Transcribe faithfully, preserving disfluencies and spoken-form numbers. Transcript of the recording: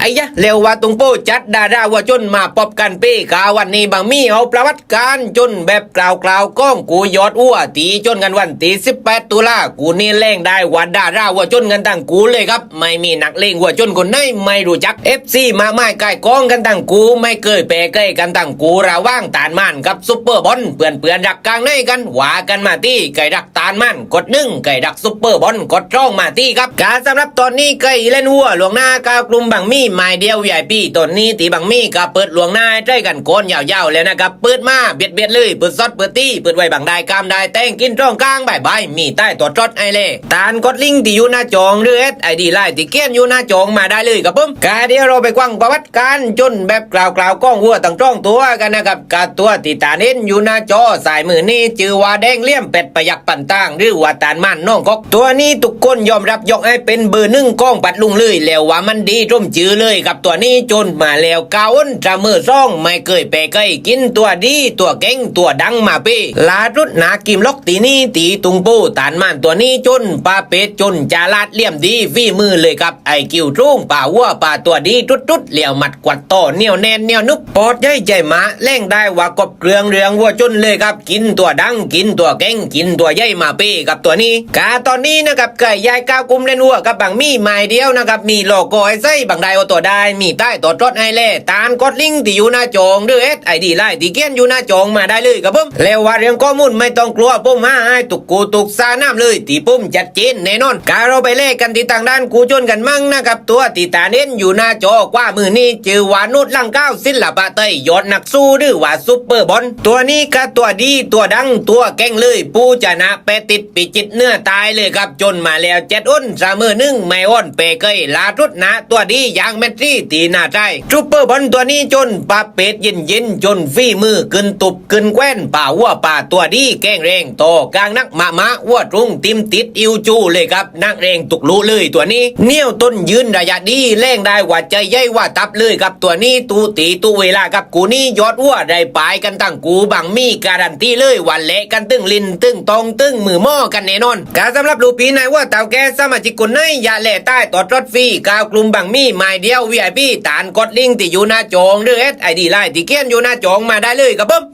ไอ้ยะ แล้วว่าตุงโป้จัดดาราวัวจนมาปอบกันเป้ กาวันนี้บังมีเอาประวัติการจนแบบกล่าวๆ ของกูยอดวัว ตีจนกันวันตีสิบแปด ตุลา กูนี่แหล่งได้ว่าดาราวัวจนกันตั้งกูเลยครับ ไม่มีนักเลงวัวจนคนไหนไม่รู้จัก เอฟซี มาไม้กายกองกันตั้งกู ไม่เคยแพ้ใครกันตั้งกู ระหว่างตานม่านกับซุปเปอร์บอล เปื่อนๆ รักกลางในกัน ว่ากันมาตี้ ใครรักตานม่านกดหนึ่ง ใครรักซุปเปอร์บอลกดสองมาตี้ครับ กาสำหรับตอนนี้ใครเล่นวัวล่วงหน้าก้าวกลุ่มบังมีไม้เดียว วีไอพี ตอนนี้ตีบังมีกาเปิดล่วงหน้าให้ใช้กันก่อนยาวๆ แล้วนะครับ เปิดมาเบียดๆ เลย เปิดสดเปิดตี้ เปิดไว้บังได้กามได้แตงกินตรงกลางบ่ายๆ มีใต้ตัวจดไอเล่ ตานกดลิงก์ที่อยู่หน้าจอง หรือ เอสไอดี ไลน์ที่เขียนอยู่หน้าจองมาได้เลยครับผม กาเดี๋ยวเราไปกว้างประวัติการจนแบบกล่าวๆ ของวัวตั้งตรงตัวกันนะครับ กาตัวที่ตานเห็นอยู่หน้าจอซ้ายมือนี้ชื่อว่าแดงเหลี่ยมเป็ดพยักปันตาง หรือว่าตานม่านน้องกอก ตัวนี้ทุกคนยอมรับยกให้เป็นเบอร์หนึ่งของปัดลุงเลย แล้วว่ามันดีร่มจือเลยครับ ตัวนี้จนมาแล้วเก้าอ้นตรามือสอง ไม่เคยแพ้ใคร กินตัวดีตัวเก่งตัวดังมาเป้ ลาดรุดหนากิมล็อกตีนี้ตีตุงโป้ ตานม่านตัวนี้จนปาเป็ดจนจาลาดเหลี่ยมดีฝีมือเลยครับ ไอคิวสูงป่าวัวป่าตัวดีทุดๆ เหลี่ยวหมัดกวัดต่อเหนียวแน่นเหนียวนึบ ปอดใหญ่ใจหมาแหล่งได้ว่ากบเครื่องเรืองวัวจนเลยครับ กินตัวดังกินตัวเก่งกินตัวใหญ่มาเป้ครับตัวนี้ กาตอนนี้นะครับใครยายก้าวกลุ่มเล่นวัวกับบังมีไม้เดียวนะครับ มีหลอกก็ไอ้ไส้บังได้เอาตัวได้ มีใต้ตัวจดไอเล่ ตานกดลิงก์ที่อยู่หน้าจอง หรือ เอสไอดี ไลน์ที่เขียนอยู่หน้าจองมาได้เลยครับผม แล้วว่าเรื่องข้อมูลไม่ต้องกลัว ผมหาให้ทุกกูทุกสนามเลย ที่ผมจัดเจนแน่นอน กาเราไปแลกกันที่ทางด้านกูจนกันมั่งนะครับ ตัวที่ตานเห็นอยู่หน้าจอขวามือนี้ชื่อว่านุชลังก้าวศิลปะไทย ยอดนักสู้ หรือว่าซุปเปอร์บอล ตัวนี้ก็ตัวดีตัวดังตัวเก่งเลย ผู้ชนะแปดติดพิจิตรเหนือตายเลยครับ จนมาแล้วเจ็ดอ้นเสมอหนึ่ง ไม่อ้อนแพ้ใคร ลาดรุดหนาตัวดีอย่างแมตตี้ตีหน้าใจ ซุปเปอร์บอลตัวนี้จนปาเป็ดเย็นๆ จนฝีมือขึ้นตุบขึ้นแคว้น ป่าวัวป่าตัวดีแข็งแรง ต่อกลางนักหมาหมาวัวตรงติมติดอิวจูเลยครับ นักแรงตุกลุเลยตัวนี้ เหนียวต้นยืนระยะดี แหล่งได้ว่าใจใหญ่ว่าตับเลยครับ ตัวนี้ตูตีตูเวลาครับ กูนี้ยอดวัวได้ปายกันตั้งกูบังมีการันตีเลยว่าแหละกันตึงลินตึงตองตึงมือหม้อกันแน่นอน กาสำหรับลูกปีนายวัวเต่าแก่สมาชิกคนไหนอย่าแหล่ใต้ต่อจดฟรีก้าวกลุ่มบังมีไม้เดียว วีไอพี ตานกดลิงก์ที่อยู่หน้าจอง หรือ เอสไอดี ไลน์ที่เขียนอยู่หน้าจองมาได้เลยครับผม